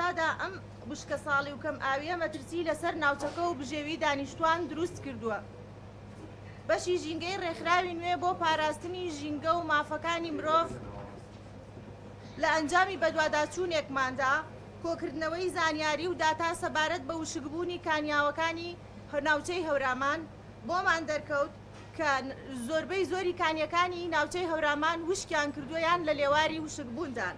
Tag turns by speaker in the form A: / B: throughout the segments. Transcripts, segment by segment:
A: ئێستادا ئەم وشکەساڵی و کەم ئاوییە مەترسی لەسەر ناوچەکە و بژێوی دانیشتوان دروست کردووە. بەشی ژینگەی ڕێکخراوی نوێ بۆ پاراستنی ژینگە و مافەکانی مرۆڤ لە ئەنجامی بەدواداچوونێکماندا کۆکردنەوەی زانیاری و داتا سەبارەت بە وشکبوونی کانیاوەکانی ناوچەی هەورامان بۆمان دەرکەوت کە زۆربەی زۆری کانیەکانی ناوچەی هەورامان وشکیان کردووە یان لە لێواری وشکبووندان.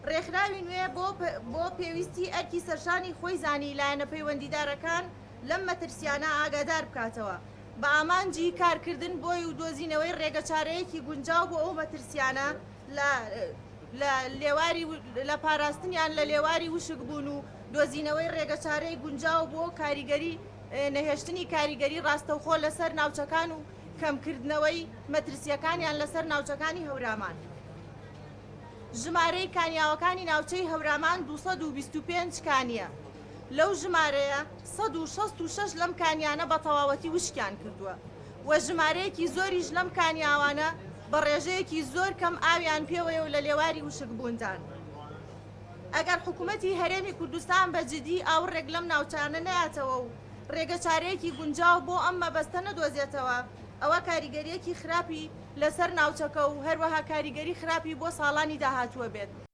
A: ڕێکخراوی نوێ بۆ بۆ پێویستی ئەرکی سەرشانی خۆی زانی لایەنە پەیوەندیدارەکان لەم مەترسیانە ئاگادار بکاتەوە بە ئامانجی کارکردن بۆی و دۆزینەوەی ڕێگەچارەیەکی گونجاو بۆ ئەو مەترسیانە لە لە لێواری لە پاراستنیان لە لێواری وشکبوون و دۆزینەوەی ڕێگەچارەی گونجاو بۆ کاریگەری نەهێشتنی کاریگەری ڕاستەوخۆ لەسەر ناوچەکان و کەمکردنەوەی مەترسییەکانیان لەسەر ناوچەکانی هەورامان. ژمارەی کانیاوەکانی ناوچەی هەورامان 225 کانییە، لەو ژمارەیە 166 لەم کانیانە بە تەواوەتی وشکیان کردووە و ژمارەیەکی زۆریش لەم کانیاوانە بە ڕێژەیەکی زۆر کەم ئاویان پێوەیە و لە لێواری وشکبووندان. ئەگەر حکومەتی هەرێمی کوردستان بە جدی ئاوڕێک لەم ناوچانە نەیاتەوە و ڕێگەچارەیەکی گونجاو بۆ ئەم مەبەستە نەدۆزێتەوە، ئەوا کاریگەرییەکی خراپی لەسەر ناوچەکە و هەروەها کاریگەری خراپی بۆ ساڵانی داهاتووە بێت.